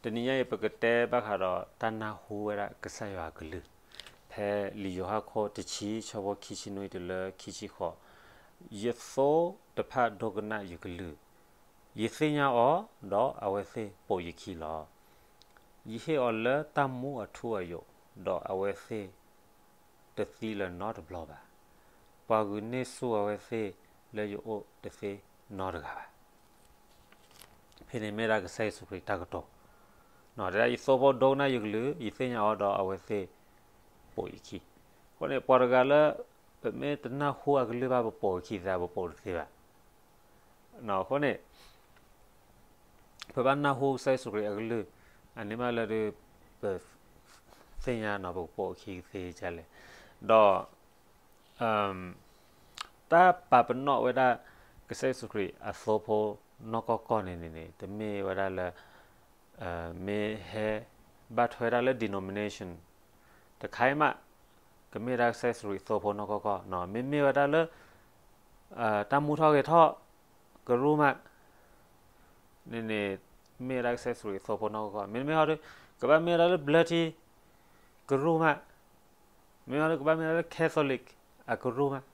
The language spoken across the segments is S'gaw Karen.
တနံၤညါအံၤ ပကတဲဘၣ်ဃးဒီးတၢ်နၢ်ဟူဝဲဒၣ်ကစၢ်ယွၤအကလုၢ်, ဖဲလံာ်ယိၤဟၣ်ခိၣ်တဆံ ဆၢဖိခံဆံနွံတုၤလၢခံဆံဃိး, ယသိတဖၣ်ဒိကနၣ်ယကလုၢ်, ယသ့ၣ်ညါအီၤ, ဒီးအဝဲသ့ၣ်ပိာ်ယခံလီၤ. ယဟ့ၣ်အီၤလၢတၢ်မူအထူအယိာ်, ဒီးအဝဲသ့ၣ်တသံလၢၤနီတဘျီဘၣ်. ပှၤဂုာ်န့ၢ်ဆူၣ်အဝဲသ့ၣ်လၢယအိၣ်တသ့နီတဂၤဘၣ်. ဖဲန့ၣ်မ့ၢ်ဒၣ်ကစၢ်ယ့ၣ်ၡူးခရံာ်တၢ်ကတိၤ, တဲဒၣ်ယသိဖိဒိကနၣ်ယကလုၢ်, ယသ့ၣ်ညါအီၤဒီးအဝဲသ့ၣ်ပိာ်ယခံ. အဃိန့ၣ် ပှၤတဂၤလၢ ပမ့ၢ်တနၢ်ဟူအကလုၢ်ဘၣ် ပပိာ်ယခံသး ပပိာ်တသ့ဘၣ်. အဃိန့ၣ် ပဘၣ်နၢ်ဟူကစၢ်ယ့ၣ်ၡူးခရံာ်အကလုၢ်, အန့ၣ်မးလၢဒုး ပသ့ၣ်ညါနီၤ ပကပိာ်အခံသ့ဒ်လဲၣ်. ဒီး တၢ်ပာ်ပနီၣ်ဝဲဒၣ်ကစၢ်ယ့ၣ်ၡူးခရံာ်အသိဖိနီၢ်ကီၢ်ကီၢ်န့ၣ်န့ၣ်န့ၣ် တမ့ၢ်ဝဲဒၣ်လၢ မ့ၢ်ဟဲဘၣ်ထွဲဒၣ်လၢ denomination တခါအံၤမး, ကမ့ၢ်ဒၣ်ကစၢ်ယ့ၣ်ၡူးခရံာ်အသိဖိနီၢ်ကီၢ်ကီၢ်, မ့မ့ၢ်ဝဲဒၣ်လၢ တၢ်မူထီၣ်ဂဲၤထီၣ်ကရူၢ်မး န့ၣ်န့ၣ် မ့ၢ်ဝဲဒၣ်ကစၢ်ယ့ၣ်ၡူးခရံာ်အသိဖိနီၢ်ကီၢ်ကီၢ်, မ့မ့ၢ်ဟီဒီး ကဘၣ်မ့ၢ်ဝဲဒၣ်လၢ ဘျၢထံကရူၢ်မး, မ့မ့ၢ်ဟီဒီး ကဘၣ်မ့ၢ်ဝဲဒၣ်လၢ Catholic အကရူၢ်မး,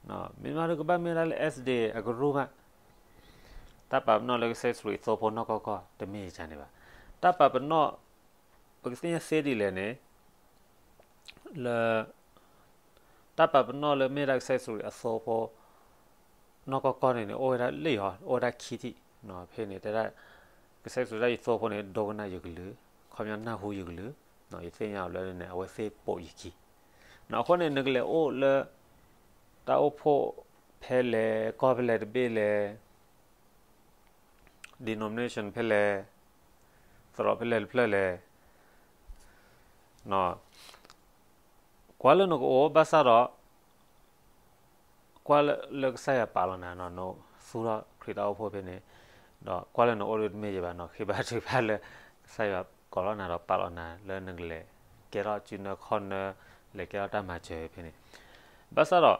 မ့မ့ၢ်ဟီဒီး ကဘၣ်မ့ၢ်ဝဲဒၣ်လၢ S D A အကရူၢ်မး, တၢ်ပာ်ပနီၣ်လၢကစၢ်ယ့ၣ်ၡူးခရံာ်အသိဖိနီၢ်ကီၢ်ကီၢ် တမ့ၢ်ယၤန့ၣ်ဘၣ်. တၢ်ပာ်ပနီၣ် ပကသ့ၣ်ညါသ့ဒ်လဲၣ်န့ၣ် လၢ တၢ်ပာ်ပနီၣ်လၢမ့ၢ်ဒၣ်ကစၢ်ယ့ၣ်ၡူးခရံာ်အသိဖိ နီၢ်ကီၢ်ကီၢ်န့ၣ်န့ၣ် အိၣ်ဝဲဒၣ်လၢယီၤ အိၣ်ဝဲဒၣ်ခံထံၣ်, ဖဲန့ၣ်တဲဒၣ် ကစၢ်ယ့ၣ်ၡူးဒၣ်ယသိဖိန့ၣ် ဒိကနၣ်ယကလုၢ်, ခီပညီနၢ်ဟူယကလုၢ်, ယသ့ၣ်ညါအီၤလၢန့ၣ် အဝဲသ့ၣ်ပိာ်ယခံ, အဃိန့ၣ် နကလဲၤအိၣ်လၢ တၢ်အိၣ်ဖှိၣ်ဖဲလဲၣ် ကီၢ်ဖဲလဲၣ်တဘ့ၣ်လဲၣ် denomination ဖဲလဲၣ်, သရိာ်ဖဲလဲၣ်တဖျၢၣ်လဲၣ်, ကွၢ်လၢနကအိၣ်ဘၣ်ဆၣ်ဒီး ကွၢ်လၢကစၢ်ယွၤပာ်လီၤနၤနီၤ နသူၣ်ထီၣ်ခရံာ်တၢ်အိၣ်ဖှိၣ်ဖဲန့ၣ်, ဒီးကွၢ်လၢနအိၣ်ဒီးတမ့ၢ်ယၤဘၣ်နီၤ ဃ့ဘါထုကဖၣ်လၢ ကစၢ်ယွၤကိးလီၤနၤဒီးပာ်လီၤနၤလၢနကလဲၤကဲထီၣ်စုနၢခီၣ်နၢ လဲၤကဲထီၣ်တၢ်မၤစၢၤဖဲန့ၣ်, ဘၣ်ဆၣ်ဒီး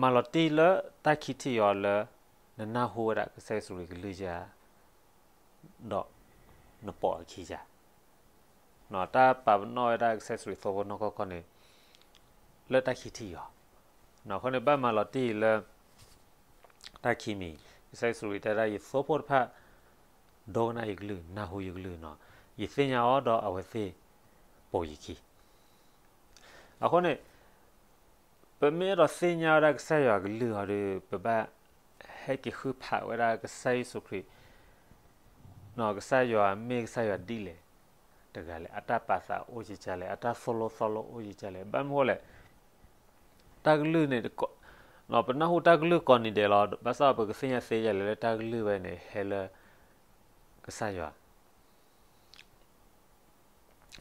မၤလီၤတံၢ်လၢတၢ်ခံထံၣ်အံၤလၢ နနၢ်ဟူဝဲဒၣ်ကစၢ်ယ့ၣ်ၡူးခရံာ်ကလုၢ်ယၤ ဒီး နပိာ်အခံယၤ, တၢ်ပာ်ပနီၣ်ဝဲဒၣ်ကစၢ်ယ့ၣ်ၡူးခရံာ်အသိဖိနီၢ်ကီၢ်ကီၢ်န့ၣ် လၢတၢ်ခံထံၣ်အံၤ, အဃိန့ၣ် ဘၣ်မၤလီၤတံၢ်လၢ တၢ်ခံမံၤ, ကစၢ်ယ့ၣ်ၡူးခရံာ်တဲဒၣ်ယသိဖိတဖၣ် ဒိကနၣ်ယကလုၢ် နၢ်ဟူယကလုၢ်နီၤ, ယသ့ၣ်ညါအီၤဒီးအဝဲသ့ၣ်ပိာ်ယခံ အဃိန့ၣ် ပမ့ၢ်အဲၣ်ဒိးသ့ၣ်ညါဝဲဒၣ်ကစၢ်ယွၤအကလုၢ်အီၤဒီး ပဘၣ်ဟဲက့ၤဃုဖးဝဲဒၣ်ကစၢ်ယ့ၣ်ၡူးခရံာ်, ကစၢ်ယွၤမ့ၢ်ကစၢ်ယွၤဒ်လဲၣ်တဂၤလဲၣ်, အတၢ်ပာ်သးအိၣ်ကကလဲၣ်, အတၢ်သိၣ်လိသီလိအိၣ်ကကလဲၣ်, ဘၣ်မနုၤအဃိလဲၣ်, တၢ်ကလုၢ်န့ၣ်, ပနၢ်ဟူတၢ်ကလုၢ်ကိးနံၤဒဲးလီၤ, ဘၣ်ဆၣ်ပကသ့ၣ်ညါသ့ယၤလဲၣ်လၢတၢ်ကလုၢ်ဝဲန့ၣ် ဟဲလၢ ကစၢ်ယွၤ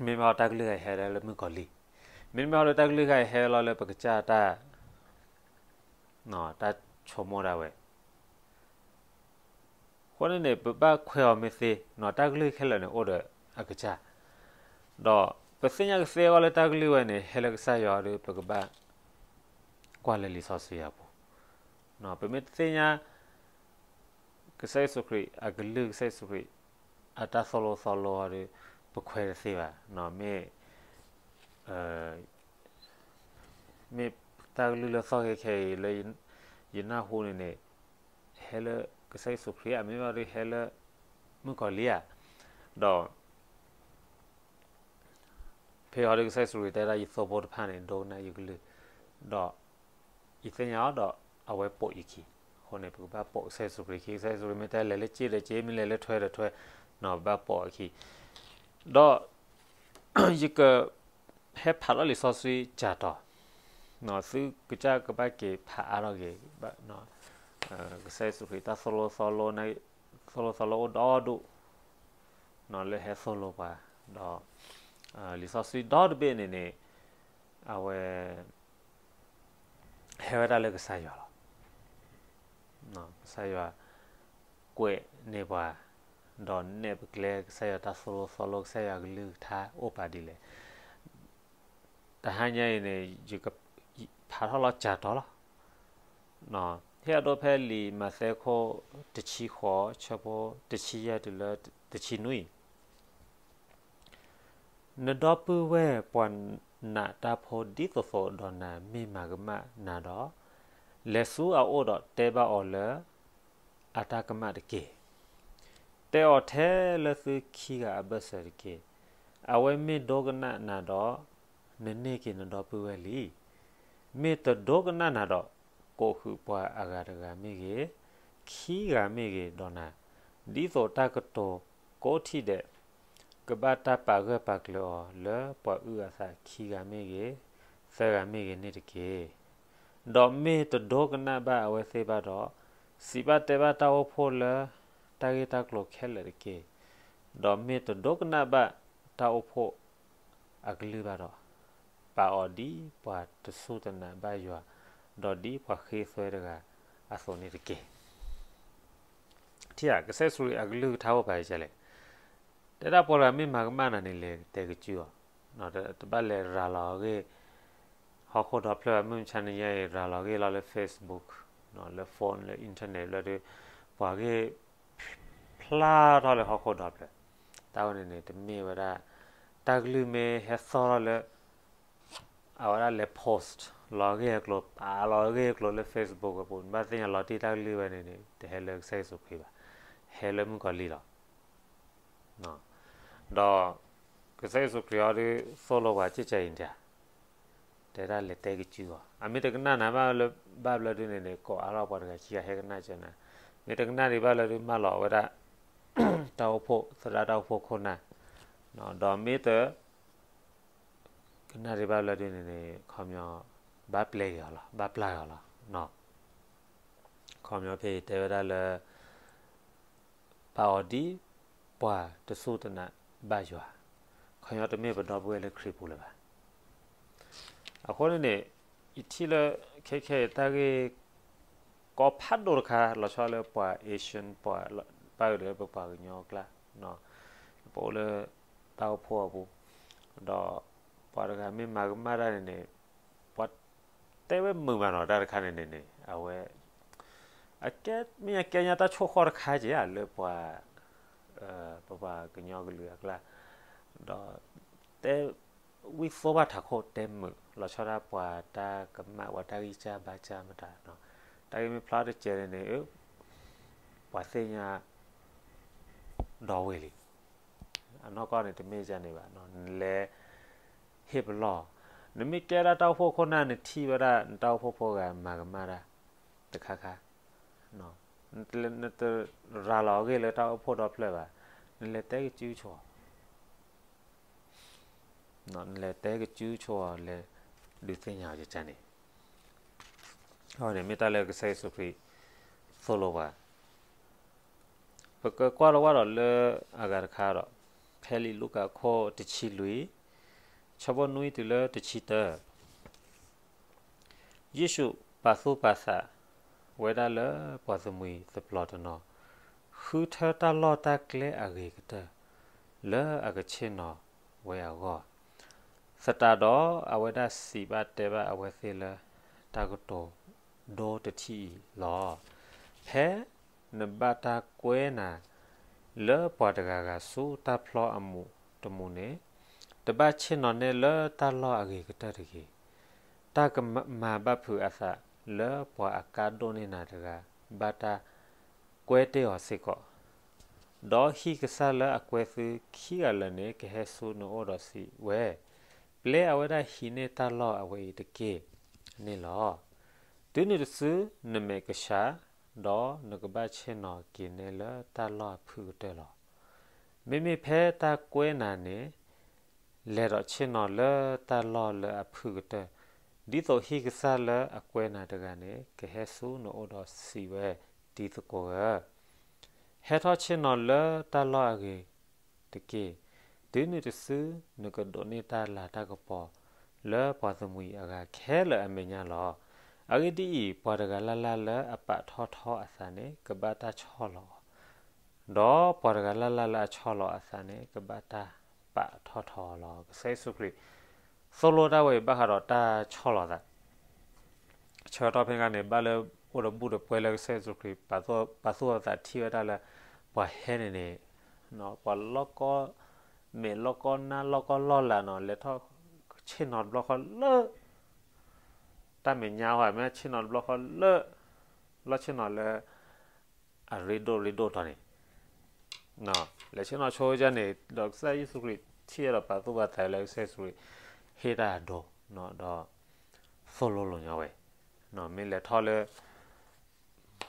မ့မ့ၢ်ဟီတၢ်ကလုၢ်ဂၤဟဲဒၣ်လၢမုၣ်ကီၤလံၢ်, မ့မ့ၢ်ဟီဒီးတၢ်ကလုၢ်ဂၤဟဲလီၤလၢပကစၢ်တၢ်, တၢ်ဆိကမိၣ်ဒၣ်ဝဲ, အဃိန့ၣ်န့ၣ် ပဘၣ်ခွဲးအီၤမ့ၢ်သ့, တၢ်ကလုၢ်ခဲလၢာ်န့ၣ်အိၣ်ဒီးအကစၢ်, ဒီးပသ့ၣ်ညါကသ့အဂီၢ်လၢတၢ်ကလုၢ်ဝဲန့ၣ် ဟဲလၢကစၢ်ယွၤဒီး ပကဘၣ်ကွၢ်လၢလံာ်စီဆှံအပူၤ, ပမ့ၢ်တသ့ၣ်ညါ ကစၢ်ယ့ၣ်ၡူးခရံာ်အကလုၢ် ကစၢ်ယ့ၣ်ၡူးခရံာ်အတၢ်သိၣ်လိသီလိအီၤဒီး ပခွဲးတသ့ဘၣ်, မ့ၢ် မ့ၢ်တၢ်ကလုၢ်လၢသီၣ်ခဲခဲအံၤလၢ ယနၢ်ဟူန့ၣ်န့ၣ် ဟဲလၢကစၢ်ယ့ၣ်ၡူးခရံာ်ဧါ, မ့ၢ်ဘၣ်ဒီးဟဲလၢမုၣ်ကီၤလံၢ်ဧါ, ဒီး ဖဲအံၤဒီးကစၢ်ယ့ၣ်ၡူးခရံာ်တဲဒၣ်ယသိဖိတဖၣ်န့ၣ် ဒိကနၣ်ယကလုၢ်, ဒီးယသ့ၣ်ညါအီၤဒီးအဝဲပိာ်ယခံ, အဃိန့ၣ် ပကဘၣ်ပိာ်ကစၢ်ယ့ၣ်ၡူးခရံာ်ခံ, ကစၢ်ယ့ၣ်ၡူးခရံာ်မ့ၢ်တဲလဲၤလၢစ့ဒီးစ့, မ့ၢ်လဲၤလၢထွဲဒီးထွဲ, ပဘၣ်ပိာ်အခံ, ဒီး ယက ဟဲဖးထီၣ်လံာ်စီဆှံစှၤတီၤ, သုကစၢ်ကဘၣ်က့ၤဖးအါထီၣ်က့ၤ, ကစၢ်ယ့ၣ်ၡူးခရံာ်တၢ်သိၣ်လိသီလိ, သိၣ်လိသီလိအိၣ်ဒီဒူၣ်, လၢဟဲသိၣ်လိပှၤ, ဒီး လံာ်စီဆှံဒီတဘ့ၣ်န့ၣ်န့ၣ် အဝဲ ဟဲဝဲဒၣ်လၢကစၢ်ယွၤလီၤ. ကစၢ်ယွၤကွဲးန့ၢ်ပှၤ, ဒီးနဲၣ်ပကျဲ ကစၢ်ယွၤတၢ်သိၣ်လိသီလိ, ကစၢ်ယွၤကလုၢ်ကထါအိၣ်ပာ်ဒ်လဲၣ်. တဟါညါအံၤန့ၣ် ယကဖးထီၣ်လီၤစှၤတီၤလီၤ. ဟ့ၣ်အဒိဖဲလံာ်မးသဲခိၣ်တဆံဃိး ဆၢဖိတဆံယဲၢ်တုၤလၢတဆံနွံ, နဒီပုၢ်ဝဲၢ်ပှၤနာ်တၢ်ဖိဒ်သိးသိးဒီးနၤမ့ၢ်မၤကမၣ်နၤဒီး, လဲၤဆူအအိၣ်ဒီးတဲဘၣ်အီၤလၢအတၢ်ကမၣ်တက့ၢ်. တဲအီၤထဲလၢသုခံဂၤအဘၢၣ်စၢၤတက့ၢ်. အဝဲမ့ၢ်ဒိကနၣ်နၤဒီး, နန့ၢ်က့ၤနဒီပုၢ်ဝဲၢ်လံ. မ့ၢ်တဒိကနၣ်နၤဒီး, ကိးဃုာ်ပှၤအဂၤတဂၤမ့ၢ်ဂ့ၤ, ခံဂၤမ့ၢ်ဂ့ၤဒီးနၤ, ဒ်သိးတၢ်ကတိၤကိးထံၣ်ဒဲး, ကဘၣ်တၢ်ပာ်ဂၢၢ်ပာ်ကျၢၤအီၤလၢပှၤအုၣ်အသးခံဂၤမ့ၢ်ဂ့ၤ, သၢဂၤမ့ၢ်ဂ့ၤန့ၣ်တက့ၢ်. ဒီးမ့ၢ်တဒိကနၣ်ဘၣ်အဝဲသ့ၣ်ဘၣ်ဒီး, စံးဘၣ်တဲဘၣ်တၢ်အိၣ်ဖှိၣ်လၢတၢ်ဂ့ၢ်တၢ်ကျိၤခဲလၢာ်တက့ၢ်. ဒီးမ့ၢ်တဒိကနၣ်ဘၣ်တၢ်အိၣ်ဖှိၣ်အကလုၢ်ဘၣ်ဒီး, ပာ်အီၤဒ်ပှၤတစူၢ်တနာ်ဘၣ်ယွၤ, ဒီးဒ်ပှၤဃ့သွဲတဂၤအသိးန့ၣ်တက့ၢ်. ထံၣ်ဧါ, ကစၢ်ယ့ၣ်ၡူးခရံာ်အကလုၢ်ကထါအိၣ်ပာ်ယကလဲၣ်. တဲဒၣ်ပှၤတဂၤမ့ၢ်မၤကမၣ်နၤန့ၣ်လဲၤတဲကစုအီၤ, တဘၣ်လဲၤရၤလီၤအဂ့ၢ် ဟီၣ်ခိၣ်ဒီဖျၢၣ်ဘၣ်. မုၢ်မဆါနံၤညါအံၤ ရၤလီၤအဂ့ၢ်လီၤလၢ Facebook, လၢ phone လၢ internet ဘျီဒီး, ပှၤဂ့ၢ်ဖျါထီၣ်လၢဟီၣ်ခိၣ်ဒီဖျၢၣ်, တၢ်ဝဲန့ၣ်န့ၣ် တမ့ၢ်ဝဲဒၣ် တၢ်ကလုၢ်မ့ၢ်ဟဲသီၣ်ထီၣ်လၢ အဝဲဒၣ်လဲၤ post လီၤအဂ့ၢ်အကျိၤ, ပာ်လီၤအဂ့ၢ်အကျိၤလၢ Facebook အပူၤ, နဘၣ်သ့ၣ်ညါလီၤတံၢ်တၢ်ကလုၢ်ဝဲန့ၣ်န့ၣ် တဟဲလၢကစၢ်ယ့ၣ်ၡူးခရံာ်ဘၣ်, ဟဲလၢမုၣ်ကီၤလံၢ်လီၤ. ဒီးကစၢ်ယ့ၣ်ၡူးခရံာ်အံၤဒုး သိၣ်လိပှၤကဲကဲအံၤဒၣ်, တဲဒၣ်လဲၤတဲကစုအီၤ, အမ့ၢ်တကနၣ်နၤဘၣ်လၢဘၣ်ဘျီဒုန့ၣ်န့ၣ် ကိးအါထီၣ်ပှၤတဂၤခံဂၤဟဲကနၣ်ကၢနၤ, မ့ၢ်တကနၣ်ဒံးဘၣ်လၢဒုးမၢလီၤဝဲဒၣ် တၢ်အိၣ်ဖှိၣ် သရၣ်တၢ်အိၣ်ဖှိၣ်ခိၣ်နၢ်, ဒီးမ့ၢ်တ ကနၣ်ဒံးဘၣ်ဘျီဒုန့ၣ်န့ၣ် ခီပညီ ဘၣ်ပျဲက့ၤအီၤလီၤ, ဘၣ်ပျဲက့ၤအီၤလီၤ. ခီပညီဖဲအံၤတဲဝဲဒၣ်လၢ ပာ်အီၤဒ်ပှၤတစူၢ်တနာ်ဘၣ်ယွၤ, ခီပညီတမ့ၢ်ပဒီပုၢ်ဝဲၢ်လၢခရံာ်ပူၤလၢၤဘၣ်. အဃိန့ၣ်န့ၣ် ယထံၣ်လၢခဲခဲအံၤတၢ်ဂ့ၢ် ကိးဖးဒိၣ်တခါ လီၤဆီလၢပှၤ Asian ပှၤ ပၣ်အၢဒီးပပှၤကညီအကျါ, ပအိၣ်လၢတၢ်အိၣ်ဖှိၣ်အပူၤ, ဒီးပှၤတဂၤမ့ၢ်မၤကမၣ်တၢ်န့ၣ်န့ၣ် ပှၤတဲဝဲမုာ်မးနီၤ တၢ်တခါန့ၣ်န့ၣ်န့ၣ် အဝဲ အကဲ မ့ၢ်အကဲညါတၢ်ဆိၣ်ဃီတခါက့ၤဧါ လၢပှၤ ပပှၤကညီကလုာ်အကျါ, ဒီးတဲ ဝံၣ်သိဘၣ်ထးခိၣ်တဲမုာ် လီၤဆီဒၣ်ပှၤတၢ်ကမၣ် ပှၤတၢ်ဂံၢ်စၢ်ဘါစၢ်မတၤ, တၢ်ဂ့ၢ်မ့ၢ်ဖျါတစဲးန့ၣ်န့ၣ် ပှၤသ့ၣ်ညါ ဒီဝ့ၢ်လံ. အနီၢ်ကီၢ်န့ၣ်တမ့ၢ်ဒ်န့ၣ်ဘၣ်, နလဲၤဟ့ၣ်ပလီၢ်, နမ့ၢ်ကဲဒၣ်တၢ်အိၣ်ဖှိၣ်ခိၣ်နၢ် နထံၣ်ဝဲဒၣ် နတၢ်အိၣ်ဖှိၣ်ဖိဂၤမၤကမၣ်တၢ် တခါခါ, နတရၤလီၤအဂ့ၢ်လၢတၢ်အိၣ်ဖှိၣ်ဒီဖျၢၣ်ဘၣ်, နလဲၤတဲကစုဆိအီၤ နလဲၤတဲကစုဆိအီၤ လဲၤဒုးသ့ၣ်ညါအီၤန့ၣ်, အဝဲန့ၣ်မ့ၢ်တၢ်လၢကစၢ်ယ့ၣ်ၡူးခရံာ်သိၣ်လိပှၤ. ပကကွၢ်လီၤဝဲဒီးလၢအဂၤတခါဒီး, ဖဲလံာ်လူၤကၣ်ခိၣ်တဆံလွံၢ်, ဆၢဖိနွံတုၤလၢတဆံတၢ ယ့ၣ်ၡူးပာ်သူၣ်ပာ်သးဝဲဒၣ်လၢပှၤသမံသပျီတနီၤ, ဃုထၢတၢ်လီၢ်တၢ်ကျဲအဂ့ၤကတၢၢ်လၢအကဆ့ၣ်နီၤဝဲအဂီၢ်, သတးဒီးအဝဲဒၣ်စံးဘၣ်တဲဘၣ်အဝဲသ့ၣ်လၢ တၢ်ကတိၤဒိတထံၣ်အံၤလီၤ. ဖဲနဘၣ်တၢ်ကွဲနၤ လၢပှၤတဂၤဂၤဆူတၢ်ဖျီအမူးတမူးန့ၣ်, တဘၣ်ဆ့ၣ်နီၤနဲလၢတၢ်လီၢ်အဂ့ၤကတၢၢ်တဂ့ၤ. တၢ်ကမၤဘၣ်ဖုးအသးလၢပှၤအကါဒိၣ်န့ၢ်နၤတဂၤ ဘၣ်တၢ်ကွဲတ့ၢ်အီၤစ့ၢ်ကီး, ဒီးဟံၣ်ကစၢ်လၢအကွဲသုခံဂၤလၢာ်န့ၣ် ကဟဲဆူနအိၣ်ဒီးစံးဝဲ, ပျဲအဝဲဒၣ်ဟံးန့ၢ်တၢ်လီၢ်အဝဲအံၤတက့ၢ်န့ၣ်လီၤ. တုၤနုၤတစုနမဲာ်ကဆှး, ဒီးနကဘၣ်ဆ့ၣ်နီၤက့ၤနဲလၢတၢ်လီၢ်အဖုၣ်ကတၢၢ်လီၤ. မ့မ့ၢ်ဖဲတၢ်ကွဲနၤန့ၣ် လဲၤဒီးဆ့ၣ်နီၤလၢတၢ်လီၢ်လၢအဖုၣ်ကတၢၢ်, ဒ်သိးဟံၣ်ကစၢ်လၢအကွဲနၤတဂၤန့ၣ် ကဟဲဆူနအိၣ်ဒီးစံးဝဲ, တံၤသကိးဧၢ, ဟဲထီၣ်ဆ့ၣ်နီၤလၢတၢ်လီၢ်အဂ့ၤတက့ၢ်. တုၤနုၤတစုနကဒိးန့ၢ်တၢ်လၤတၢ်ကပီၤလၢပှၤသမံအဂၤခဲလၢာ်အမဲာ်ညါလီၤ. အဂ့ၢ်ဒ်အံၤ, ပှၤတဂၤလၢ်လၢ်လၢအပာ်ထီၣ်ထီအသးန့ၣ် ကဘၣ်တၢ်ဆီၣ်လီၤအီၤ, ဒီးပှၤတဂၤလၢ်လၢ်လၢအဆီၣ်လီၤအသးန့ၣ် ကဘၣ်တၢ်ပာ်ထီၣ်ထီအီၤလီၤ. ကစၢ်ယ့ၣ်ၡူးခရံာ်သိၣ်လိတၢ်ဝဲအံၤဘၣ်ဃးဒီးတၢ်ဆီၣ်လီၤသး ဆၢကတီၢ်ဖဲန့ၣ် ဘၣ်လၢအိၣ်ဒီးဘူၣ်ဒီးပှဲၤလၢကစၢ်ယ့ၣ်ၡူးခရံာ် ပာ်သူၣ်ပာ်သးထံၣ်ဝဲဒၣ်လၢ ပှၤဟဲန့ၣ်န့ၣ် ပှၤလီၢ်ကီ မဲာ်လီၢ်ကီနါလီၢ်ကီလီၢ်လၢ်နီၤ လဲၤထီၣ်ဆ့ၣ်နီၤတဘျီဃီလၢ တၢ်မဲာ်ညါဝဲ မ့ၢ်ဆ့ၣ်နီၤတဘျီဃီလၢ လီၢ်ဆ့ၣ်နီၤလၢ အရ့ဒိၣ်ရ့ဒိၣ်တီၤန့ၣ် လဲၤဆ့ၣ်နီၤဆိယါန့ၣ် ဒီးကစၢ်ယ့ၣ်ၡူးခရံာ်ထံၣ်ဒီးပာ်သူၣ်ပာ်သးလၢကစၢ်ယ့ၣ်ၡူးခရံာ် ဟ့ၣ်တၢ်အဒိ ဒီး သိၣ်လိလိာ်ညီဝဲ မ့ၢ်လဲၤထီၣ်လၢ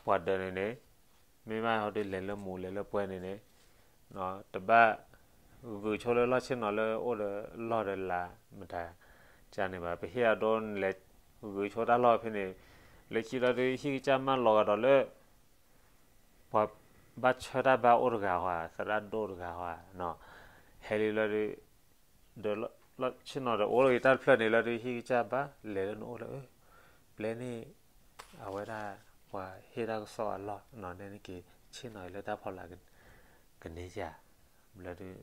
ပှၤဒၢးန့ၣ်န့ၣ် မ့ၢ်ဘၣ်ဟီဒုးလဲၤလၢမူးလဲၤလၢပှဲၤန့ၣ်န့ၣ် တဘၣ်ဂုာ်ဆိလၢလီၢ်ဆ့ၣ်နီၤလၢအိၣ်ဒီးလီၢ်ဒီးလၤမတၤ ကန့ၣ်ဘၣ် ပဟ့ၣ်အဒိန့ၣ်လဲၤဂုာ်ဆိတၢ်လီၢ်ဖဲန့ၣ် လၢခံလီၤဒုးဟံၣ်ကစၢ်မၢလီၤကဒီးလၢ ပှၤဘၣ်ဆၢတၢ်ဘါအိၣ်တဂၤဟီ သရၣ်ဒိၣ်တဂၤဟီ ဟဲလံလီၤဒုး ဒီးလီၢ်ဆ့ၣ်နီၤဒီးအိၣ်လၢဂ့ၤတၢ်တဖျၢၣ်န့ၣ်လီၤဒုး ဟံၣ်ကစၢ်ဘၣ်လဲၤလၢနအိၣ်လၢ ပျဲန့ၣ် အဝဲဒၣ်ပှၤဟ့ၣ်တၢ်ကစီၣ်အလီၢ် နဲန့ၣ်က့ၤဆ့ၣ်နီၤအံၤလၢတၢ်ဖီလာ် ကန့ၢ်ယၤ လီၤဒုး လၢနဂီၢ်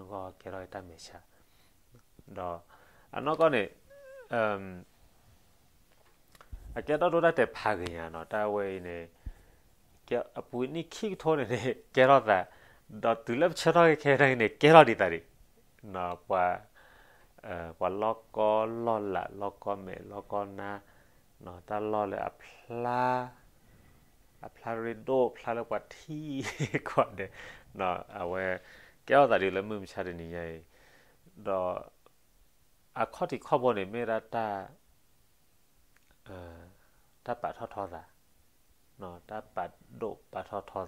ကဲထီၣ်တၢ်မဲာ်ဆှး ဒီးအနီၢ်ကီၢ်န့ၣ် အကဲထီၣ်ဒိတၢ်တဲာ်ဖးဂ့ၤညါနီၤ တၢ်ဝဲအံၤန့ၣ် အပူၤနံၣ်ခံကထိန့ၣ်န့ၣ် ကဲထီၣ်သး ဒီးတုၤလၢပဆၢထီၣ်ခဲခဲတၢ်အံၤန့ၣ် ကဲထီၣ်ဒံးသးဒံး ပှၤ ပှၤလီၢ်ကီလီၢ်လး လီၢ်ကီမဲာ် လီၢ်ကီနါ တၢ်လီၢ်လၢအဖျါ အဖျါရ့ဒိၣ် ဖျါလၢပှၤထံၣ်ကွၢ်ဒဲး အဝဲ ကဲထီၣ်သးဒ်လၢမုၢ်မဆါတနံၤညါအံၤ ဒီး အခီၣ်ထံးခီၣ်ဘိန့ၣ် မ့ၢ်ဝဲဒၣ်တၢ် တၢ်ပာ်ထီၣ်ထီသး တၢ်ပာ်ဒိၣ်ပာ်ထီၣ်ထီသး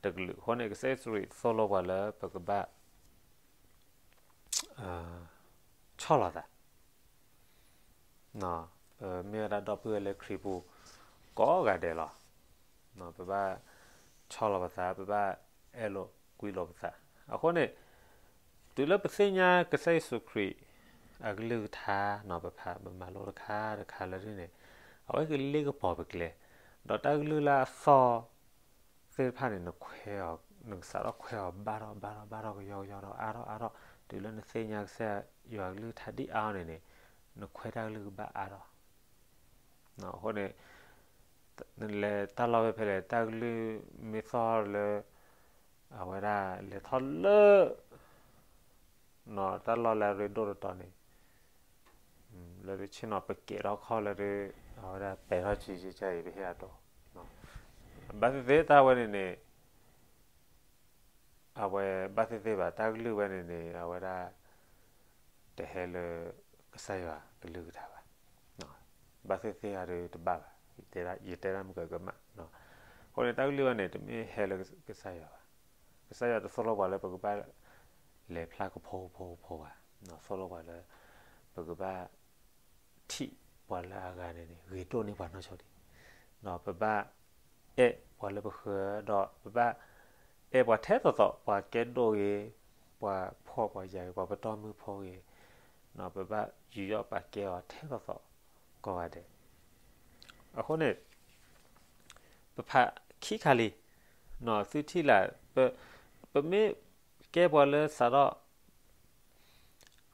တကလုာ်အဃိန့ၣ် ကစၢ်ယ့ၣ်ၡူးခရံာ်သိၣ်လိပှၤလၢပကဘၣ် ဆီၣ်လီၤသး ပမ့ၢ်ဝဲဒၣ်ဒီပုၢ်ဝဲၢ်လၢခရံာ်ပူၤ ကိးဂၤဒဲးလီၤ. ပဘၣ်ဆီၣ်လီၤပသး ပဘၣ်အဲၣ်လိာ်ကွံလိာ်ပသး အဃိန့ၣ် တုၤလၢပသ့ၣ်ညါကစၢ်ယ့ၣ်ၡူးခရံာ် အကလုၢ်ကထါ ပဖးပမၤလိတခါတခါလၢဒ်န့ၣ် အဝဲကလ့ကပီၤပကျဲ ဒီးတၢ်ကလုၢ်လၢအသီၣ် သ့ၣ်တဖၣ်န့ၣ် နခွဲးအီၤ နကစးထီၣ်ခွဲးအီၤဘၣ်ထီၣ်ဘၣ်ထီၣ်ဘၣ်ထီၣ်ကယီကယီဒီးအါထီၣ်အါထီၣ် တုၤလၢနသ့ၣ်ညါကစၢ်ယွၤကလုၢ်ကထါဒ်အါအါန့ၣ်န့ၣ် နခွဲးတၢ်ကလုၢ်ကဘၣ်အါထီၣ် အဃိန့ၣ် နလဲၤတၢ်လီၢ်ဖဲလဲၣ် တၢ်ကလုၢ်မ့ၢ်သီၣ်လၢ အဝဲဒၣ်လဲၤထီၣ်လၢ တၢ်လီၢ်လၢအရ့ဒိၣ်တတီၤန့ၣ် လၢဆ့ၣ်နီၤပကဲးထီၣ်ခီၣ်လၢ အဝဲဒၣ်ပဲာ်ထီၣ်ကံကံအံၤ ပဟ့ၣ်အဒိ ဘၣ်သ့ၣ်သ့ၣ်တၢ်ဝဲန့ၣ်န့ၣ် အဝဲဘၣ်သ့ၣ်သ့ၣ်ဘၣ် တၢ်ကလုၢ်ဝဲန့ၣ်န့ၣ် အဝဲဒၣ် တဟဲလၢ ကစၢ်ယွၤကလုၢ်ကထါဘၣ်. ဘၣ်သ့ၣ်သ့ၣ်အဒုးတဘၣ်ဘၣ် ယတဲဒၣ်မုၢ်ကကမၣ် အဃိန့ၣ် တၢ်ကလုၢ်ဝဲန့ၣ် တမ့ၢ်ဟဲလၢကစၢ်ယွၤဘၣ်. ကစၢ်ယွၤတသိၣ်လိပှၤလၢပကဘၣ် လဲၤဖျါကဖိကဖိကဖိဘၣ်. သိၣ်လိပှၤလၢ ပကဘၣ် ထံၣ်ပှၤလၢအဂၤန့ၣ်န့ၣ် ဂ့ၤဒိၣ်န့ၢ်ပှၤနီၢ်ဆိဒံး ပဘၣ်အဲၣ်ပှၤလၢပဃၢၤ ဒီးပဘၣ်အဲၣ်ပှၤထဲသိးသိး ပှၤကဲဒိၣ်ဂ့ၤ ပှၤဖှီၣ်ပှၤယာ်ဂ့ၤ ပှၤပတီၢ်မုၢ်ဖိဂ့ၤ ပဘၣ်ယူးယီၣ်ပာ်ကဲအီၤထဲသိးသိး ကိးဂၤဒဲး အဃိန့ၣ် ပဖးခံခါလံ သုထံၣ်လၢ ပမ့ၢ်ကဲပှၤလၢစးထီၣ်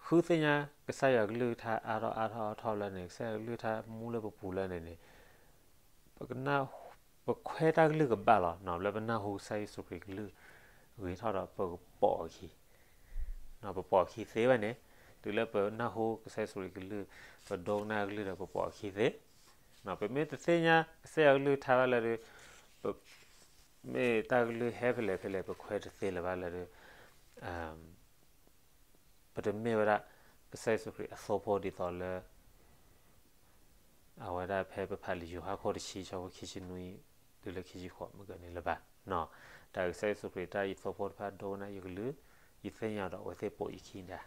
ဃုသ့ၣ်ညါကစၢ်ယွၤကလုၢ်ကထါအါထီၣ်အါထီၣ်အါထီၣ်လၢန့ၣ် ကစၢ်ယွၤကလုၢ်ကထါမူလၢပပူၤလၢန့ၣ်န့ၣ် ပကနၢ် ပခွဲးတၢ်ကလုၢ်ကဘၣ်လီၤ. လၢပနၢ်ဟူကစၢ်ယ့ၣ်ၡူးခရံာ်ကလုၢ်ဂ့ၤထီၣ်ဒီးပကပိာ်အခံ ပပိာ်အခံသ့ဝဲန့ၣ် တုၤလၢပနၢ်ဟူကစၢ်ယ့ၣ်ၡူးခရံာ်ကလုၢ် ပဒိကနၣ်ကလုၢ်ဒီးပပိာ်အခံသ့ ပမ့ၢ်တသ့ၣ်ညါကစၢ်ယွၤကလုၢ်ကထါဘၣ်လၢဒုး ပ မ့ၢ်တၢ်ကလုၢ်ဟဲဖဲလဲၣ်ဖဲလဲၣ် ပခွဲးတသ့လၢၤဘၣ်လၢဒုး ပတမ့ၢ်ဝဲဒၣ် ကစၢ်ယ့ၣ်ၡူးခရံာ်အသိဖိဒ်သိးလၢ အဝဲဒၣ်ဖဲပဖးလံာ်ယိၤဟၣ်ခိၣ်တဆံ ဆၢဖိခံဆံနွံ တုၤလၢခံဆံဃိးမ့ၢ်ဂ့ၤန့ၣ်လၢၤဘၣ်. တၢ်ကစၢ်ယ့ၣ်ၡူးခရံာ်တၢ်ယသိဖိတဖၣ်ဒိကနၣ်ယကလုၢ် ယသ့ၣ်ညါဒီးအဝဲသ့ၣ်ပိာ်ယခံဒၣ်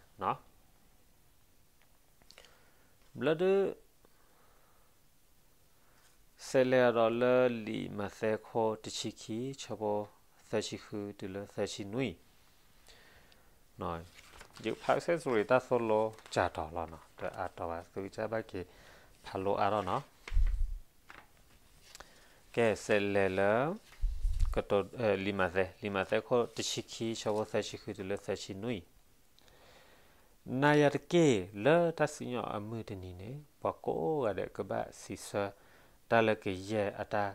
ဘျီဒုး ဆဲးလဲၤအဒီးလၢလံာ်မးသဲခိၣ်တဆံခံ ဆၢဖိသၢဆံဃုတုၤလၢသၢဆံနွံ ယကဖးကစၢ်ယ့ၣ်ၡူးခရံာ်တၢ်သိၣ်လိကၢ်တီၤလီၤနီၤ တအါတီၤဘၣ် သုကစၢ်ဘၣ်က့ၤဖးလိအါထီၣ်နီၤ ကဲ ဆဲးလဲၤလၢ လံာ်မးသဲ လံာ်မးသဲခိၣ်တဆံခံ ဆၢဖိသၢဆံဃုတုၤလၢသၢဆံနွံ နၤယၤတက့ၢ် လၢတၢ်စံၣ်ညီၣ်အမုၢ်တနံၤန့ၣ် ပှၤကိးဂၤဒဲးကဘၣ်စံးဆၢ တၢ်လၢကယဲၢ်အတၢ်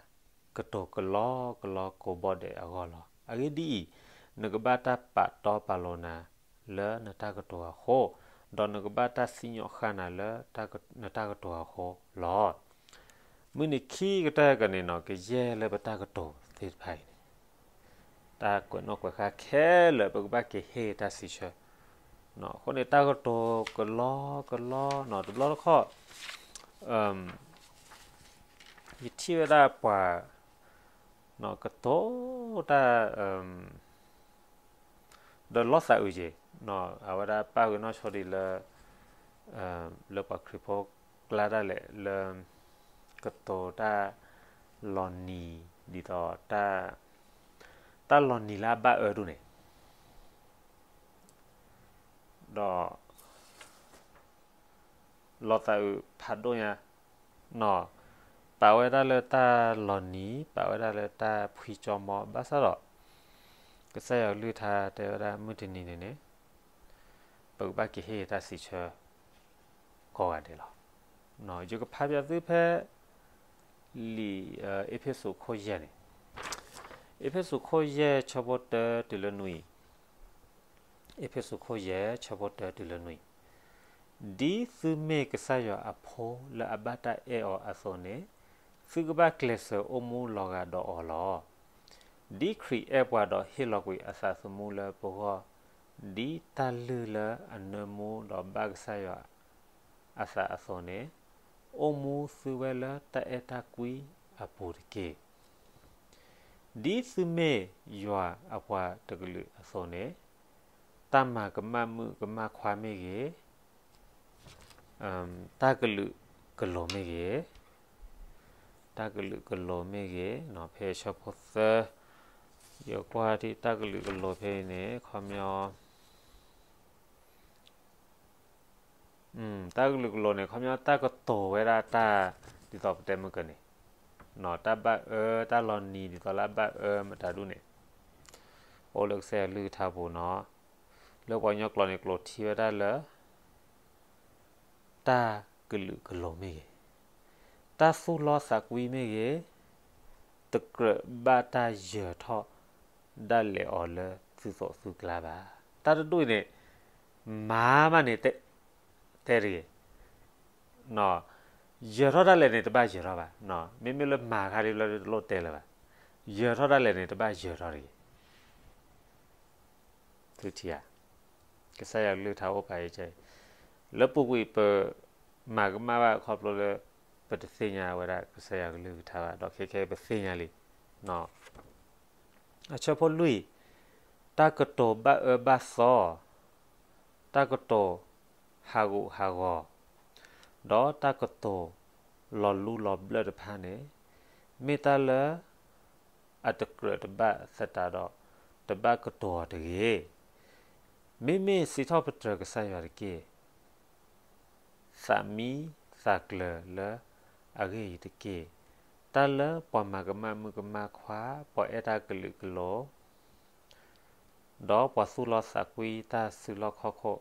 ကတိၤကလီကလီကိးဘီဒဲးအဂီၢ်လီၤ. အဂ့ၢ်ဒ်အံၤ, နကဘၣ်တၢ်ပာ်တီပာ်လိၤနၤ လၢနတၢ်ကတိၤအဃိ, ဒီးနကဘၣ်တၢ်စံၣ်ညီၣ်ဃၣ်နၤလၢနတၢ်ကတိၤအဃိလီၤ. မုၢ်နံၤခံကတၢၢ်ကန့ၣ်နီၤ ကယဲၢ်လၢပတၢ်ကတိၤသ့ၣ်တဖၣ်အံၤန့ၣ်, တၢ်ကွဲးနီၣ်ကွဲးဃါခဲလၢာ် ပကဘၣ်က့ၤဟ့ၣ်တၢ်စံးဆၢ. အဃိန့ၣ် တၢ်ကတိၤကလီကလီနီၤ တဘျီတခီၣ် ယထံၣ်ဝဲဒၣ်ပှၤ ကတိၤတၢ် ဒီးလီၤသးအုးက့ၤ, အဝဲဒၣ်ပာ်ဂ့ၤနီၣ်ဆိဒံးလၢ လၢပှၤခရံာ်ဖိကျါဒၣ်လဲာ်လၢ ကတိၤတၢ်လီၤနံၤ ဒ်သိး တၢ်လီၤနံၤလၢအဘၣ်အၢဒိၣ်န့ၣ် ဒီး လီၤသးအုးဖးဒိၣ်ညါနီၤ, ပာ်ဝဲဒၣ်လၢတၢ်လီၤနံၤ ပာ်ဝဲဒၣ်လၢတၢ်ဖှံကၠီမီ ဘၣ်ဆၣ်ဒီး ကစၢ်ယွၤကလုၢ်ကထါတဲဝဲဒၣ်မုၢ်တနံၤန့ၣ်န့ၣ် ပကဘၣ်က့ၤဟ့ၣ်တၢ်စံးဆၢ ကိးဂၤဒဲးလီၤ. ယကဖးပၠးသုဖဲ လံာ်အ့းဖ့းစူးခိၣ်ယဲၢ်န့ၣ်, အ့းဖ့းစူးခိၣ်ယဲၢ်ဆၢဖိတၢတုၤလၢနွံ, အ့းဖ့းစူးခိၣ်ယဲၢ်ဆၢဖိတၢတုၤလၢနွံ, ဒ်သုမ့ၢ်ကစၢ်ယွၤအဖိလၢအဘၣ်တၢ်အဲၣ်အီၤအသိးန့ၣ်, သုကဘၣ်ကျဲးစၢးအိၣ်မူလီၤဂာ်ဒီးအီၤလီၤ. ဒ်ခရံာ်အဲၣ်ပှၤဒီးဟ့ၣ်လီၤကွံာ်အသးသမူလၢပဂီၢ်, ဒ်တၢ်လုၢ်လၢအနၢမူဒီးဘၣ်ကစၢ်ယွၤအသးအသိးန့ၣ်, အိၣ်မူသုဝဲလၢတၢ်အဲၣ်တၢ်ကွံအပူၤတက့ၢ်. ဒ်သုမ့ၢ်ယွၤအပှၤတကလုာ်အသိးန့ၣ်, တၢ်မၤကမၣ်မုၣ်ကမၣ်ခွါမ့ၢ်ဂ့ၤ, တၢ်ကလုာ်ကလိၤမ့ၢ်ဂ့ၤ, တၢ်ကလုာ်ကလိၤမ့ၢ်ဂ့ၤ, ဖဲဆၢဖိသၢ, ယကွၢ်ထံၣ်တၢ်ကလုာ်ကလိၤဖဲအံၤန့ၣ် ခီပညီ တၢ်ကလုာ်ကလိၤန့ၣ် ခီပညီတၢ်ကတိၤဝဲဒၣ်တၢ် ဒ်သိးပတဲမုၢ်ကန့ၣ်, တၢ်ဘၣ်အၢ တၢ်လီၤနံၤ ဒ်သိးလၢအဘၣ်အၢမတၤဒူၣ်န့ၣ်, အိၣ်လၢကစၢ်ယွၤကလုၢ်ကထါပူၤနီၤ, လၢပှၤကညီကျိာ်န့ၣ် ကျိာ်ထံဝဲဒၣ်လၢ တၢ်ကလုာ်ကလိၤမ့ၢ်ဂ့ၤ, တၢ်သူၣ်လီသးကွံမ့ၢ်ဂ့ၤ, တကြၢးဘၣ်တၢ်ယၢၤထီၣ်ဒၣ်လဲာ်အီၤလၢသုသိးသုကျါဘၣ်. တၢ်တဒူၣ်အံၤန့ၣ် မၤမးန့ၣ် တဲတဂ့ၤ, ယၢၤထီၣ်ဒၣ်လဲာ်န့ၣ် တဘၣ်ယၢၤထီၣ်ဘၣ်, မ့မ့ၢ်လၢမၤခါဒ်လၢတလိၣ်တဲလၢၤဘၣ်, ယၢၤထီၣ်ဒၣ်လဲာ်န့ၣ် တဘၣ်ယၢၤထီၣ်တဂ့ၤ. သုထံၣ်ဧါ, ကစၢ်ယွၤကလုၢ်ကထါအိၣ်ပာ်အံၤကဲ, လၢပူၤကွံာ်ပ မၤကမၣ်ဘၣ်ခီဖျိလၢ ပတသ့ၣ်ညါဝဲဒၣ်ကစၢ်ယွၤကလုၢ်ကထါဘၣ်, ဒီးခဲခဲပသ့ၣ်ညါလံ. အဆၢဖိလွံၢ်, တၢ်ကတိၤဘၣ်အၢဘၣ်သီ, တၢ်ကတိၤဟးဂူာ်ဟးဂီၤ, ဒီးတၢ်ကတိၤလီၤလူလီၤဘျၢၣ်တဖၣ်န့ၣ်, မ့ၢ်တၢ်လၢ အတကြၢးတဘၣ်သတးဒီး တဘၣ်ကတိၤအီၤတဂ့ၤ. မ့မ့ၢ်စံးထီၣ်ပတြၢၤကစၢ်ယွၤတက့ၢ်. သးမံသးကျၢၤလၢအဂ့ၢ်အံၤတက့ၢ်. တၢ်လၢပှၤမၤကမၣ်မုၣ်ကမၣ်ခွါ, ပှၤအဲၣ်တၢ်ကလုာ်ကလိၤ, ဒီးပှၤသူၣ်လီသးကွံတၢ်စုလီၢ်ခီၣ်ခိၣ်,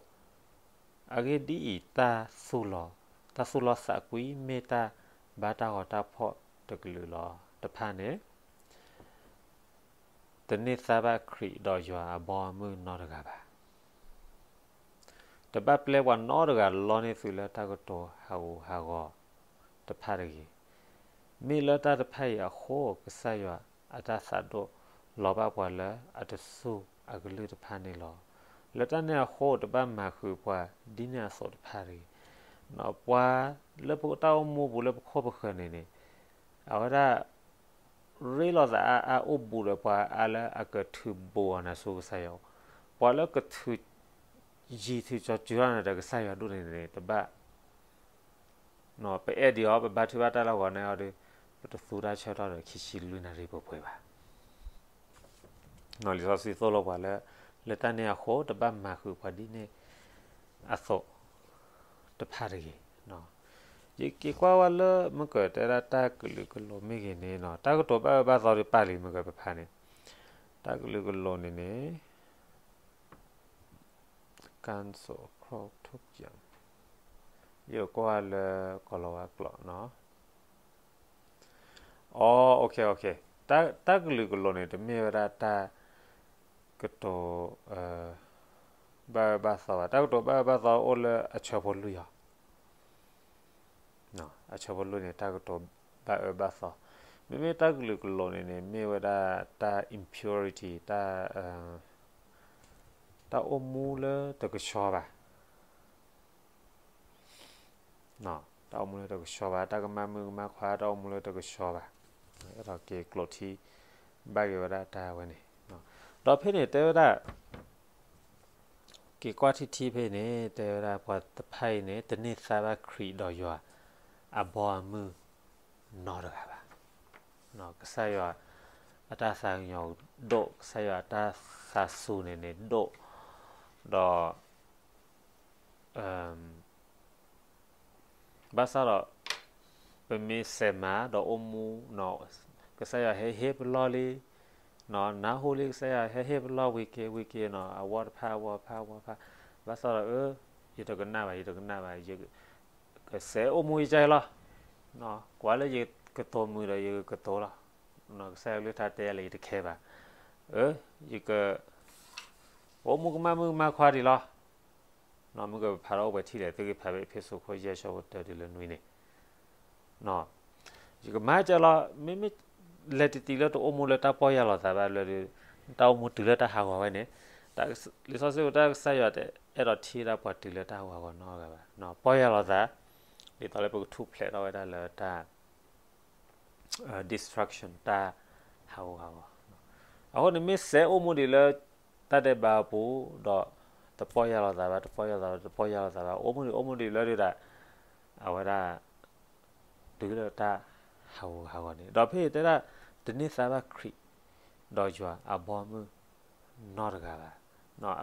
အဂ့ၢ်ဒ်အံၤ, တၢ်သူၣ်လီၤ, တၢ်သူၣ်လီသးကွံမ့ၢ်တၢ်ဘါတၢ်ဂီၤတၢ်ဖီၣ်တကလုာ်လီၤ. တဖၣ်န့ၣ် တန့ၢ်သါဘၣ်ခရံာ်ဒီးယွၤအဘီအမုၢ်နီတဂၤဘၣ်. တဘၣ်ပျဲပှၤနီတဂၤလီန့ၢ်သုလၢတၢ်ကတိၤဟးဂူာ်ဟးဂီၤတဖၣ်တဂ့ၤ. မ့ၢ်လၢတၢ်တဖၣ်အံၤအဃိ ကစၢ်ယွၤအတၢ်သးဒိၣ်လီၤဘၣ်ပှၤလၢအတစူၢ်အကလုၢ်တဖၣ်န့ၣ်လီၤ. လၢတၢ်န့ၣ်အဃိ တဘၣ်မၤဃုာ်ပှၤဒ်န့ၣ်အသိးတဖၣ်တဂ့ၤ. ပှၤလၢပတၢ်အိၣ်မူပူၤလၢပခိၣ်ပဃၢၤန့ၣ်န့ၣ် အဝဲဒၣ် ရ့လိာ်သးအါအါအိၣ်ဘူးဒီးပှၤအါလၢအကထုးဘူးအီၤနၤဆူကစၢ်ယွၤ, ပှၤလၢကထုးယံၤထုးကၠီၤစၢၤထီၣ်နၤဒီးကစၢ်ယွၤဒိၣ်န့ၣ်န့ၣ် တဘၣ်, ပအဲၣ်ဒံးအီၤ ပဘါထုဘၣ်တၢ်လၢအဂီၢ်န့ၣ်အီၤဒီး ပတသူတၢ်ဆၢထီၣ်ဒီးခံဆံလွံၢ်နၣ်ရံၣ်ပှဲၤပှဲၤဘၣ်. လံာ်စီဆှံသိၣ်လိပှၤလၢ လၢတၢ်န့ၣ်အဃိ တဘၣ်မၤဃုာ်ပှၤဒ်န့ၣ်အသိးတဖၣ်တဂ့ၤ. ယက့ၤကွၢ်ဝဲလၢမုၢ်ကၢၤတဲဒၣ်တၢ်ကလုာ်ကလိၤမ့ၢ်ဂ့ၤန့ၣ်နီၤ, တၢ်ကတိၤဘၣ်အၢဘၣ်သီဒီးပာ်လံ မုၢ်ကၢၤပဖးန့ၣ်, တၢ်ကလုာ်ကလိၤန့ၣ်န့ၣ် ကၣ်စိးခီၣ်ထူၣ်ပယၣ်, ယကွၢ်လၢကီၤလၤဝါကျိာ်နီၤ. အ တၢ်ကလုာ်ကလိၤန့ၣ် တမ့ၢ်ဝဲဒၣ်တၢ်ကတိၤ, ဘၣ်အၢဘၣ်သီဘၣ်. တၢ်ကတိၤဘၣ်အၢဘၣ်သီအိၣ်လၢအဆၢဖိလွံၢ်အီၤ, အဆၢဖိလွံၢ်န့ၣ် တၢ်ကတိၤဘၣ်အၢဘၣ်သီ, မ့မ့ၢ်တၢ်ကလုာ်ကလိၤန့ၣ်န့ၣ် မ့ၢ်ဝဲဒၣ်တၢ် impurity တၢ် တၢ်အိၣ်မူလၢတကဆှီဘၣ် တၢ်အိၣ်မူလၢတကဆှီဘၣ်, တၢ်ကမၣ်မုၣ်ကမၣ်ခွါ တၢ်အိၣ်မူလၢတကဆှီဘၣ်, အဲၣ်ဒိးက့ၤကျိးထံ ဘၣ်က့ၤဝဲဒၣ်တၢ်ဝဲန့ၣ်, ဒီးဖဲန့ၣ်တဲဝဲဒၣ် က့ၤကွၢ်ထံထံဖဲန့ၣ် တဲဝဲဒၣ်ပှၤတဖၣ်အံၤန့ၣ် တန့ၢ်သါဘၣ်ခရံာ်ဒီးယွၤ အဘီအမုၢ်နီတဂၤဘၣ်. ကစၢ်ယွၤအတၢ်သးကညီၤဒိၣ်, ကစၢ်ယွၤအတၢ်သးစူၤန့ၣ်န့ၣ်ဒိၣ်, ဒီး ဘၣ်ဆၣ်ဒီး ပမ့ၢ်စဲးမၤဒီးအိၣ်မူ, ကစၢ်ယွၤဟဲဟ့ၣ်ပလီၢ်လံ, နၢ်ဟူလံ ကစၢ်ယွၤဟဲဟ့ၣ်ပလီၢ်ဝံၤက့ၤဝံၤက့ၤနီၤ, အဝီတဖၣ်အဝီတဖၣ်အဝီတဖၣ်, ဘၣ်ဆၣ်ဒီး အၢ ယတကနၣ်ဘၣ် ယတကနၣ်ဘၣ်, ယကစဲးအိၣ်မူယကဲလီၤ, ကွၢ်လၢယကတိၤမုာ်ဒီးယကကတိၤလီၤ, ကစၢ်ယွၤကလုၢ်ကထါတဲလၢယတခဲဘၣ်, အၢ ယက အိၣ်မူကမၣ်မုၣ်ကမၣ်ခွါဒံးလီၤ. မ့ၢ်ကဖးထီၣ်အိၣ်ပှဲၤထံၣ်လဲၣ် သုကဖးဖဲအ့းဖ့းစူးခိၣ်ယဲၢ်ဆၢဖိတၢတုၤလၢနွံန့ၣ်, ယကမၤကဲလီၤ, မ့မ့ၢ်လဲၤတံၢ်တံၢ်လၢတအိၣ်မူလၢတၢ်ပီၢ်ယၢ်လီၤသးဘၣ်လၢ တၢ်အိၣ်မူတုၤလၢတၢ်ဟးဂီၤဝဲန့ၣ်, လံာ်စီဆှံပတဲကစၢ်ယွၤတအဲၣ်ဒိးထံၣ်ဒၣ်ပှၤတုၤလၢတၢ်ဟးဂီၤနီတဂၤဘၣ်, ပီၢ်ယၢ်လီၤသး, ဒ်သိးလၢပကထူၣ်ဖျဲးထီၣ်ဝဲဒၣ်လၢတၢ် destruction တၢ်ဟးဂူာ်ဟးဂီၤ, အဃိန့ၣ်မ့ၢ်စဲးအိၣ်မူဒံးလၢ တၢ်ဒဲးဘးအပူၤ, ဒီးတပီၢ်ယၢ်လီၤသးဘၣ် တပီၢ်ယၢ်လီၤသးဘၣ် တပီၢ်ယၢ်လီၤသးဘၣ် အိၣ်မူဒံးအိၣ်မူဒံးလၢဒုးဒၣ်, အဝဲဒၣ် တုၤလၢတၢ်ဟးဂူာ်ဟးဂီၤန့ၣ် ဒီးဖဲအံၤတဲဒၣ် တန့ၢ်သါဘၣ်ခရံာ် ဒီးယွၤအဘီအမုၢ်နီတဂၤဘၣ်,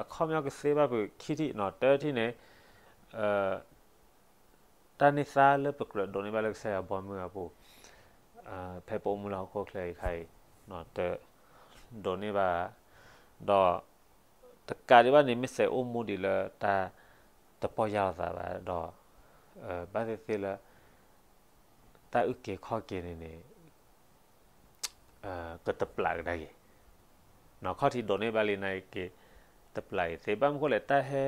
အခီပညီကသ့ဘၣ်ဖုးခံထံၣ်နီၤ တထံၣ်န့ၣ် တၢ်န့ၢ်သါလၢပကြၢးဒိးန့ၢ်ဘၣ်လၢကစၢ်ယွၤဘီမုၢ်အပူၤ, ဖဲပအိၣ်မူလၢဟီၣ်ခိၣ်ချၢအံၤခါအံၤ, တဒိးန့ၢ်ဘၣ်, ဒီးတကးဒံးဘၣ်န့ၣ် မ့ၢ်စဲးအိၣ်မူဒံးလၢတၢ်တပီၢ်ယၢ်လီၤသးဘၣ်ဒီး, ဘၣ်သ့ၣ်သ့ၣ်လၢ တၢ်အုၣ်က့ၤခီၣ်က့ၤန့ၣ်န့ၣ် ကတပျးကဒါက့ၤ, ခီၣ်ထံးဒိးန့ၢ်ဘၣ်လံနာ်က့ၤ တပျးအံၤသ့ ဘၣ်မနုၤဃိလဲၣ် တၢ်ဟဲ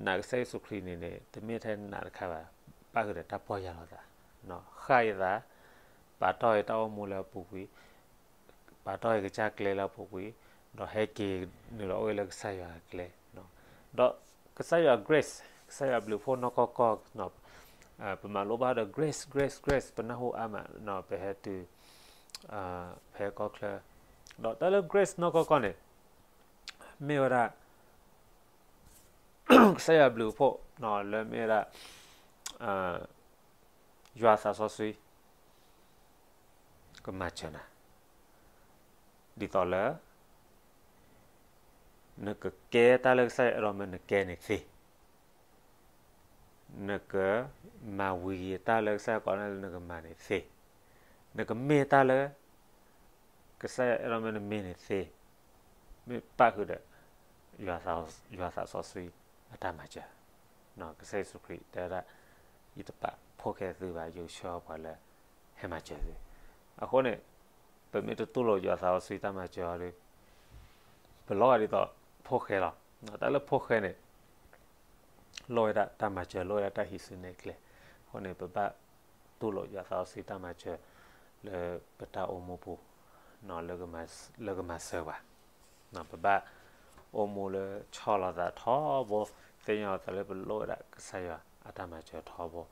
နာ်ကစၢ်ယ့ၣ်ၡူးခရံာ်န့ၣ်န့ၣ် တမ့ၢ်ထဲနာ်တခါဘၣ်, ပၣ်ဃုာ်ဒီးတၢ်ပီၢ်ယၢ်လီၤသး, ဃၣ်အသး, ပာ်တီၢ်အတၢ်အိၣ်မူလၢအပူၤကွံာ်, ပာ်တီၢ်အကစၢ်ကျဲလၢအပူၤကွံာ်, ဒီးဟဲက့ၤနုာ်လီၤအိၣ်လၢကစၢ်ယွၤအကျဲ, ဒီးကစၢ်ယွၤ grace ကစၢ်ယွၤဘျုးဖှိၣ်နီၢ်ကီၢ်ကီၢ် ပမၤလိဘၣ်ဒီး grace grace grace ပနၢ်ဟူအါမး ပဟဲတုၤ ဖဲကီၢ်ချၢ, ဒီးတၢ်လၢ grace နီၢ်ကီၢ်ကီၢ်န့ၣ် မ့ၢ်ဝဲဒၣ် ကစၢ်ယွၤဘျုးဖှိၣ် လၢမ့ၢ်ဝဲဒၣ် ယွၤသးစီဆှံ ကမၤစၢၤနၤ ဒ်သိးလၢ နကကဲတၢ်လၢကစၢ်ယွၤအဲၣ်ဒိးမၢနကဲန့ၣ်သ့, နကမၤဝံၤတၢ်လၢကစၢ်ယွၤကိးနၤလၢနကမၤန့ၣ်သ့, နကမ့ၢ်တၢ်လၢ ကစၢ်ယွၤအဲၣ်ဒိးမၢနမ့ၢ်န့ၣ်သ့, မ့ၢ်ပၣ်ဃုာ်ဒီး ယွၤသးစီဆှံအတၢ်မၤစၢၤ, ကစၢ်ယ့ၣ်ၡူးခရံာ်တဲဝဲဒၣ် ယတပာ်ဖိၣ်ဃဲသုဘၣ် ယကဆှၢပှၤလၢ ဟဲမၤစၢၤသု, အဃိန့ၣ် ပမ့ၢ်တတူၢ်လိာ်ယွၤသးစီဆှံတၢ်မၤစၢၤအီၤဒီး ပလီၤဂာ်ဒ်သိးဖိၣ်ဃဲလီၤ. တၢ်လၢဖိၣ်ဃဲန့ၣ် လိၣ်ဝဲဒၣ်တၢ်မၤစၢၤ လိၣ်ဝဲဒၣ်တၢ်ဟံးစုနဲၣ်ကျဲ, အဃိန့ၣ် ပဘၣ်တူၢ်လိာ်ယွၤသးစီဆှံတၢ်မၤစၢၤ လၢပတၢ်အိၣ်မူပူၤ လၢကမၤစၢၤပှၤ, ပဘၣ်အိၣ်မူလၢဆီၣ်လီၤသးထီဘိ, သ့ၣ်ညါလီၤသးလၢပလိၣ်ဝဲဒၣ်ကစၢ်ယွၤအတၢ်မၤစၢၤထီဘိ,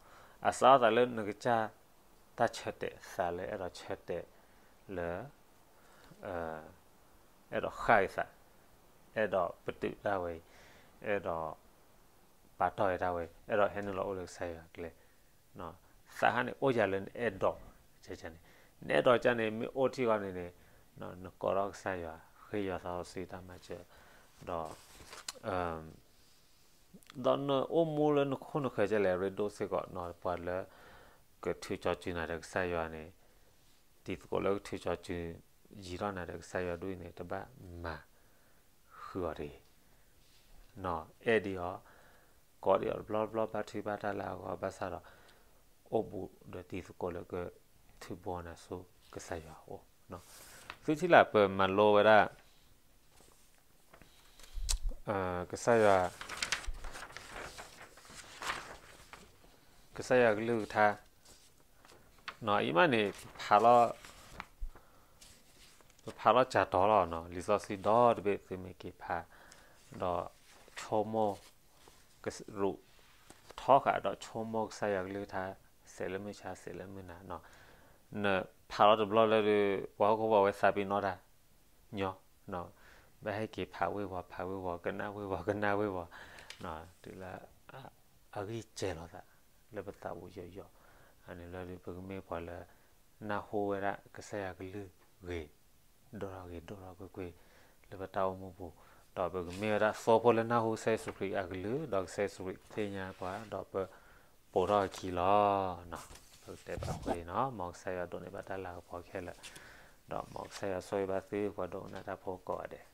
အစးထီၣ်သးလၢနကစၢ်တၢ်ဆၢတဲာ်သးလၢအဲၣ်ဒိးဆၢတဲာ်လၢ အဲၣ်ဒိးဃၣ်က့ၤသး, အဲၣ်ဒိးပတုာ်ဒၣ်ဝဲအံၤ, အဲၣ်ဒိးပာ်တီၢ်က့ၤဒၣ်ဝဲ, အဲၣ်ဒိးဟဲနုာ်လီၤအိၣ်လၢကစၢ်ယွၤအကျဲ, သးခါန့ၣ်အိၣ်ယၤလၢနအဲၣ်ဒိး, န့ၣ် နအဲၣ်ဒိးကန့ၣ် မ့ၢ်အိၣ်ထံဂီၢ်န့ၣ်န့ၣ် နကိးထီၣ်ကစၢ်ယွၤ ဃ့ယွၤသးစီဆှံတၢ်မၤစၢၤ, ဒီး ဒီးနအိၣ်မူလၢနခိၣ်နဃၢၤကလဲၣ် ရ့ဒိၣ်စ့ၢ်ကီး ပှၤလၢ ကထုးကၠီစုနၤဒီးကစၢ်ယွၤန့ၣ်, တံၤသကိးလၢကထုးကၠီစု ယံၤထီၣ်နၤဒီးကစၢ်ယွၤဒ်အံၤန့ၣ် တဘၣ်မၤဃုာ်အီၤတဂ့ၤ, အဲၣ်ဒံးအီၤ, ကိးဒံးအီၤတဘျီဘျီ ဘါထုကဖၣ်တၢ်လၢအဂီၢ် ဘၣ်ဆၣ်ဒီး အိၣ်ဘူးဒီးတံၤသကိးလၢကထုးဘိနၤဆူကစၢ်ယွၤအအိၣ်, သုထံၣ်လၢပမၤလိဝဲဒၣ် ကစၢ်ယွၤ, ကစၢ်ယွၤကလုၢ်ကထါ, အံၤမးန့ၣ် ဖးလီၤ ပဖးလီၤစှၤတီၤလီၤနီၤ, လံာ်စီဆှံဒီတဘ့ၣ် သုမ့ၢ်က့ၤဖး, ဒီးဆိကမိၣ် ရူးထီဃာ် ဒီးဆိကမိၣ်ကစၢ်ယွၤကလုၢ်ကထါ စဲးလၢမုၢ်ဆါ စဲးလၢမုၢ်နၤနီၤ, နဖးလီၤတဘျီလၢဒုး ပှၤဟီၣ်ခိၣ်ဖိဝဲသးပ့ၤနီၣ်တၢ်ညီ, ဘၣ်ဟဲက့ၤဖးဝ့ၢ်ဝီၤ ဖးဝ့ၢ်ဝီၤ ကနၣ်ဝ့ၢ်ဝီၤ ကနၣ်ဝ့ၢ်ဝီၤ, တုၤလၢ အဂံၢ်စဲၤလီၤသး လၢပသးပူၤယိာ်ယိာ်, အန့ၣ်လၢဒုး ပကမ့ၢ်ပှၤလၢ နၢ်ဟူဝဲဒၣ်ကစၢ်ယွၤကလုၢ်ဂ့ၤ, ဒိၣ်ထီၣ်ဂ့ၤ ဒိၣ်ထီၣ်ကွ့ၢ်ကွ့ၢ် လၢပတၢ်အိၣ်မူပူၤ, ဒီးပကမ့ၢ်ဝဲဒၣ်သိဖိလၢနၢ်ဟူကစၢ်ယ့ၣ်ၡူးခရံာ်အကလုၢ် ဒီးကစၢ်ယ့ၣ်ၡူးခရံာ်သ့ၣ်ညါပှၤ ဒီးပပိာ်ထီၣ်အခံလီၤ. ပကတဲဘၣ်အဃိန့ၣ်နီၤ, မ်ကစၢ်ယွၤဒိးန့ၢ်ဘၣ်တၢ်လၤကပီၤခဲလၢာ်, ဒီးမ်ကစၢ်ယွၤဆိၣ်ဂ့ၤဘၣ်သုပှၤဒိကနၣ်တၢ်ဖိကိးဂၤဒဲး.